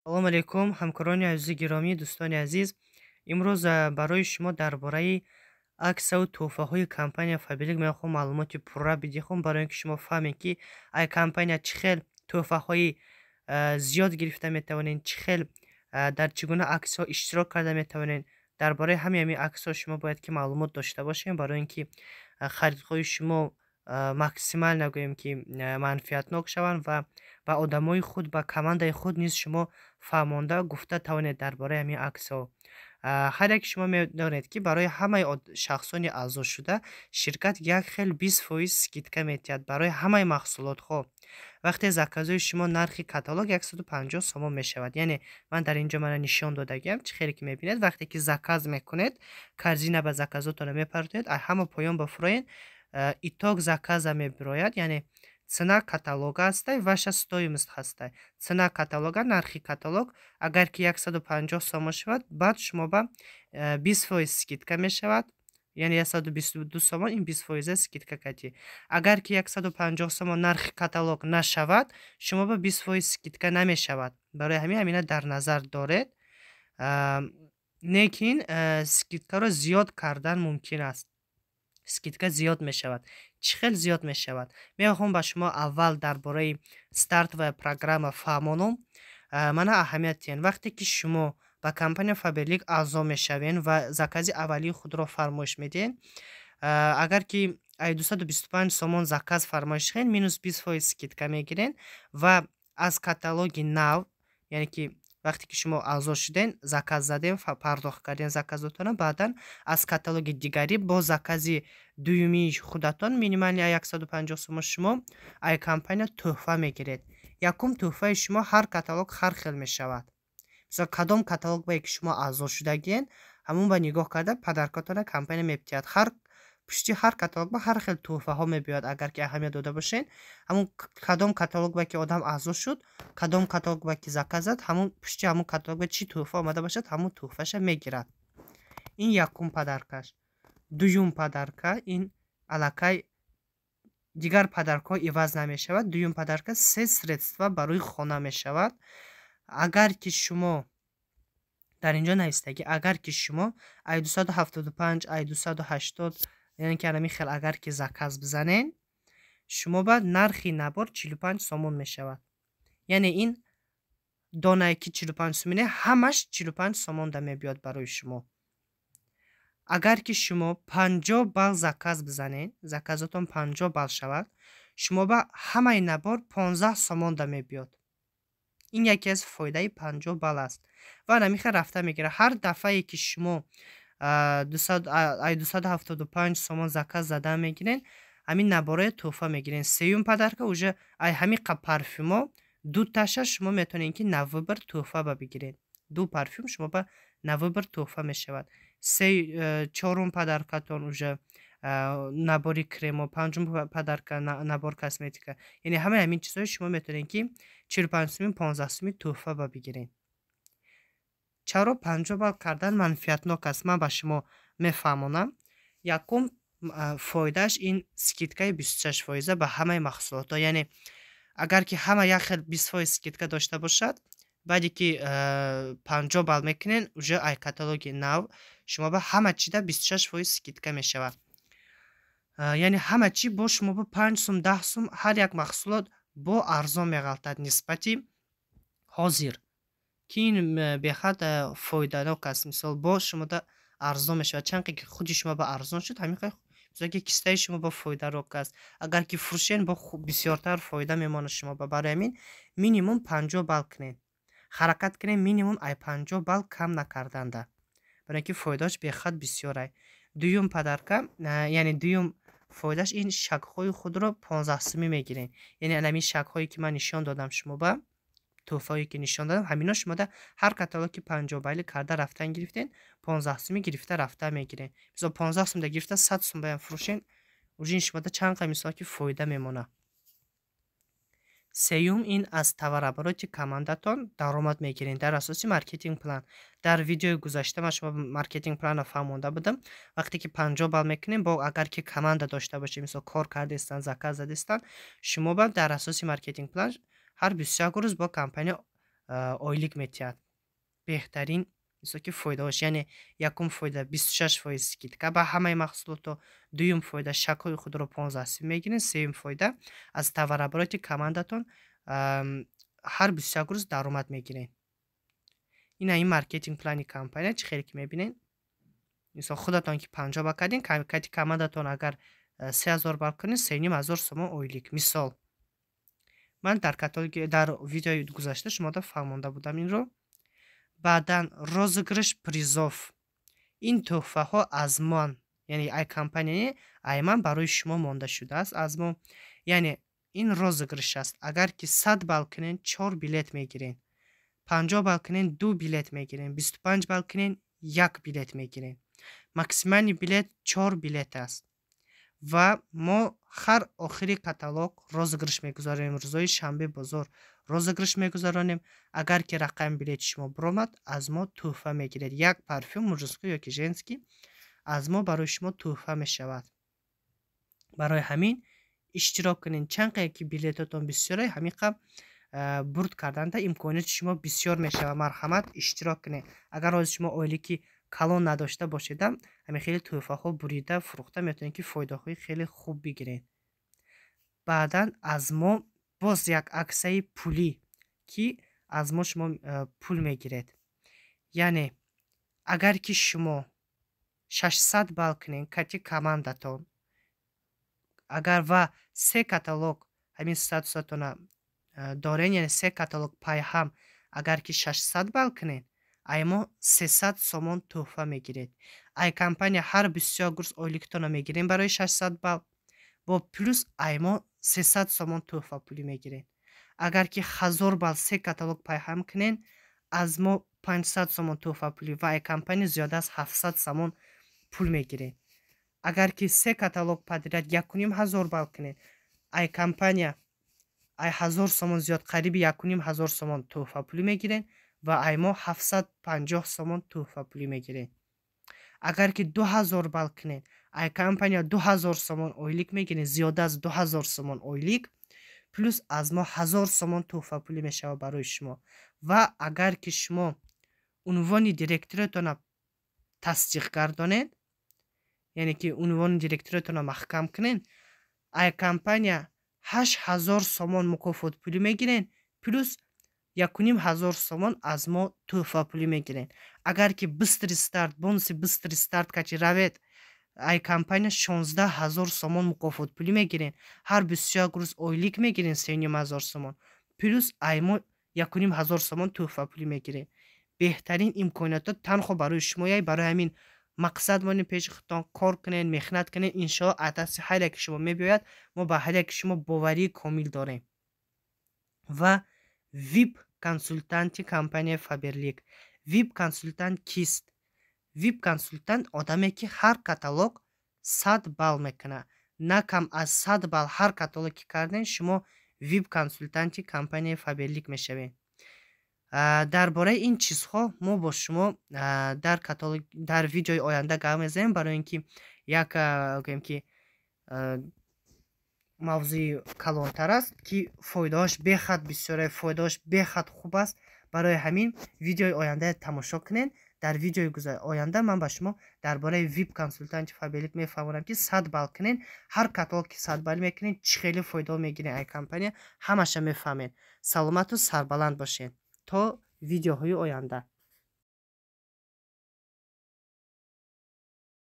Салом алейкум, ҳамкорони азизи гиромӣ, дӯстони азиз. Имрӯз барои шумо дар бораи аксияву тӯҳфаҳои компания Фаберлик мехоҳам маълумоти пурра бидиҳам, барои ин ки шумо фаҳмед, ки ай компания чӣ хел тӯҳфаҳои зиёд гирифта метавонед, чӣ хел, дар чӣ гуна аксияҳо иштирок карда метавонед. Дар бораи ҳамаи ҳамин аксияҳо шумо бояд ки маълумот дошта бошед, барои ин ки харидҳои шумо максимально, гӯем ки, манфиатнок шаванд ва ба одамои худ, ба командаи худ низ шумо фаҳмонда гуфта тавонед дар бораи ҳамин аксияҳо. Ҳар яке шумо медонед, ки барои ҳамаи шахсони аъзо шуда ширкат як хел 20% скидка метиҳад барои ҳамаи маҳсулотҳо, вақте заказҳои шумо нархи каталог 150 сомон мешавад. Яъне ман дар ин ҷо мана нишон додагиам, чӣ хеле ки мебинед, вақте ки заказ мекунед, корзина ба заказотонро мепартоед, ҳама поён ба фуроен, итог заказа мебирояд, яъне цена каталога ҳастай, ваша стоимость ҳастай. Цена каталога, нархи каталог агар ки 150 сомон шавад, баъд шумо ба 20% скидка мешавад, яъне 122 сомон, ин 20 фоиза скидка кардӣ. Агар ки 150 сомон нархи каталог нашавад, шумо ба 20% скидка намешавад. Барои ҳамин ҳамина дар назар доред. Лекин скидкаро зиёд кардан мумкин аст, скидка зиёд мешавад. Чӣ хел зиёд мешавад? Мехоҳам ба шумо аввал дар бораи стартовая программа фаҳмонам. Мана, аҳамият диҳед: вақте ки шумо ба компания Фаберлик аъзо мешавед ва закази аввалии худро фармоиш медиҳед, агар ки ай 225 сомон заказ фармоиш диҳед, минус 20% скидка мегиред ва аз каталоги нав, яъне ки вақте ки шумо аъзо шуден, заказ задем, пардохт кардем заказотонро, баъдан аз каталоги дигарӣ бо закази дуюмии худатон минимальный 150 сомон шумо ай компания тӯҳфа мегиред. Якум тӯҳфаи шумо ҳар каталог ҳар хел мешавад. Мисол, кадом каталог бое ки шумо аъзо шудагиен, ҳамон ба нигоҳ карда подаркатона компания мепитиҳад. Ҳар пушти ҳар каталог ба ҳар хел тӯҳфаҳо мебиёяд. Агар ки аҳамият дода бошед, ҳамон кадом каталог ба ки одам аъзо шуд, кадом каталог ба ки заказ зад, ҳамон пушти ҳамон каталог ба чӣ тӯҳфа омада бошад, ҳамон тӯҳфаша мегирад. Ин якум подаркаш. Дуюм подарка, ин аллакай дигар подаркҳо иваз намешавад. Дуюм подарка се средства барои хона мешавад. Агар ки шумо, дар инҷо навистагӣ, агар ки шумо ай 275, ай 280, яъне ки анами хел агар ки заказ бизанед, шумо ба нархи набор 45 сомон мешавад. Яъне ин донае ки 45 сомоне, ҳамаш 45 сомонда мебиёд барои шумо. Агар ки шумо 50 балл заказ бизанед, заказотон 50 балл шавад, шумо ба ҳамаи набор 15 сомонда мебиёд. Ин яке аз фоидаи 50 балл аст ва намихел рафта мегирад. Ҳар дафъае ки шумо ай 275 сомон заказ задан мегирен, ҳамин набораи тӯҳфа мегирен. Сеюм подарка уже ай ҳамин қа парфюмо дуташа шумо метавонед ки на выбор тӯҳфа ба бигиред. Ду парфюм шумо ба на выбор тӯҳфа мешавад. Се, чорум подаркатон уже набори кремо, панҷум подарка набор косметика. Яъне ҳамаи ҳамин чизҳои шумо метавонед ки 45 сумӣ, 15 сумӣ тӯҳфа ба бигиред. Чаро 50 балл кардан манфиатнок аст, ман ба шумо мефаҳмонам. Якум фоидааш ин скидкаи 26 фоиза ба ҳамаи маҳсулотҳо. Яъне агар ки ҳама як хел 20% скидка дошта бошад, баъде ки 50 балл мекунед, уже ай каталоги нав шумо ба ҳама чида 26% скидка мешавад. Яъне ҳама чӣ бо шумо ба 5 сум, 10 сум ҳар як маҳсулот бо арзон меғалтад нисбати ҳозир, ки ин беҳад фоиданок аст. Мисол, бо шумода арзон мешавад. Чанд ки худи шумо ба арзон шуд, ҳамин мисол ки кистаи шумо бо фоиданок аст. Агар ки фурӯшен, бо бисёртар фоида мемонад шумо ба. Барои ҳамин минимум 50 балл кунед, ҳаракат кунед минимум ай 50 балл кам накарданда, барои ин ки фоидааш беҳад бисёрай. Дуюм подарка, яъне дуюм фоидааш, ин шагҳои худро 15 сумӣ мегиред. Яъне анамин шагҳое ки ман нишон додам, шумо ба тӯҳфаҳое ки нишон додам, ҳамино шумода ҳар каталог ки 50 балли карда рафтан гирифтен, 15 сумӣ гирифта рафта мегирен. Мисол, 15 сумда гирифта 100 сум баям фурӯшен, уже ин шумода чанд қа, мисол ки, фоида мемонад. Сеюм, ин аз товарообороти командатон даромад мегиред дар асоси маркетинг план. Дар видеои гузашта ман шумо маркетинг планро фаҳмонда будам. Вақте ки 50 балл мекунем, бо агар ки команда дошта бошед, мисол, кор кардастанд, заказ задистанд, шумо ба дар асоси маркетинг план ҳар 21 рӯз бо компания ойлик метиҳад. Беҳтарин мисол ки фоидаҳош, яъне якум фоида 26% скидка ба ҳамаи маҳсулотҳо, дуюм фоида шагҳои худро 15 сум мегиред, сеюм фоида аз товарообороти командатон ҳар 21 рӯз даромад мегиред. Ина ин маркетинг плани компания, чӣ хеле ки мебинед. Мисол, худатон ки 50 балл кардин, кати командатон агар 3000 балл кунед, 3500 сомон ойлик. Мисол, ман дар каталоги, дар видеои гузашта шумода фаҳмонда будам инро. Баъдан розыгрыш призов. Ин тӯҳфаҳо аз ман, яъне ай компания, ай ман барои шумо монда шудааст аз мо. Яъне ин розыгрыш аст. Агар ки 100 балл кунед, чор билет мегиред, 50 балл кунед, ду билет мегиред, 25 балл кунед, як билет мегиред. Максимальный билет чор билет аст. Ва мо ҳар охири каталог розыгрыш мегузаронем. Рӯзҳои шанбе бозор розыгрыш мегузаронем. Агар ки рақами билети шумо биромад, аз мо тӯҳфа мегиред: як парфюм мужской ёки женский аз мо барои шумо тӯҳфа мешавад. Барои ҳамин иштирок кунед. Чанд қадр ки билетотон бисёре, ҳамин қадр бурд карданда имконияти шумо бисёр мешавад. Марҳамат, иштирок кунед. Агар ҳозир шумо ойлики калон надошта бошедам, ҳамин хеле тӯҳфаҳо бурида фурӯхта метавонед, ки фоидаҳои хеле хуб бигиред. Баъдан аз мо боз як аксияи пулӣ, ки аз мо шумо пул мегиред. Яъне агар ки шумо 600 балл кунед кати командатон агар ва се каталог ҳамин статусатона дорен, яъне се каталог пайҳам агар ки 600 балл кунед, ай мо 300 сомон тӯҳфа мегиред. Ай компания ҳар 21 рӯз ойликтона мегирем барои 600 балл, бо плюс ай мо 300 сомон тӯҳфа пулӣ мегиред. Агар ки 1000 балл се каталог пайҳам кунед, аз мо 500 сомон тӯҳфа пулӣ ва ай компания зиёда аз 700 сомон пул мегиред. Агар ки се каталог подряд 1500 балл кунед, ай компания ай 1000 сомон зиёд, қариби 1500 сомон тӯҳфа пулӣ мегиред ва ай мо 750 сомон тӯҳфа пулӣ мегиред. Агар ки 2000 балл кунед, ай компания 2000 сомон ойлик мегиред, зиёда аз 2000 сомон ойлик, плюс аз мо 1000 сомон тӯҳфа пулӣ мешавад барои шумо. Ва агар ки шумо унвони директоратона тасдиқ гардонед, яъне ки унвони директоратона маҳкам кунед, ай компания 8000 сомон мукофотпулӣ мегиред, плюс 1500 сомон аз мо тӯҳфапулӣ мегиред. Агар ки быстрый старт, бонуси быстрый старт качи равед, ай компания 16 000 сомон мукофотпулӣ мегиред, ҳар 21 рӯз ойлик мегиред 3500 сомон, плюс ай мо 1500 сомон тӯҳфапулӣ мегиред. Беҳтарин имкониятҳо танҳо барои шумояй. Барои ҳамин мақсад монед пеши худтон, кор кунед, меҳнат кунед. Иншоалло, аз дасти ҳар яке шумо мебиёяд. Мо ба ҳар яке шумо боварии комил дорем. Ва вип консултанти компанияи Фаберлик. Вип консултант кист? Вип консултант одаме, ки ҳар каталог 100 балл мекунад. На кам аз 100 балл ҳар каталог ки кардем, шумо вип консултанти компанияи Фаберлик мешавед. Дар бораи ин чизҳо мо бо шумо дар каталог, дар видеои оянда гап мезанем, барои ин ки як гӯем ки мавзӯи калонтар аст, ки фоидаҳош бехад бисёре, фоидаҳош бехад хуб аст. Барои ҳамин видеои оянда тамошо кунед. Дар видеои оянда ман ба шумо дар бораи вип консултанти Фаберлик мефаҳмонам, ки 100 балл кунед, ҳар каталог ки 100 балл мекунед, чӣ хеле фоидаҳо мегиред ай компания, ҳамаша мефаҳмед. Саломату сарбаланд бошед то видеоҳои оянда.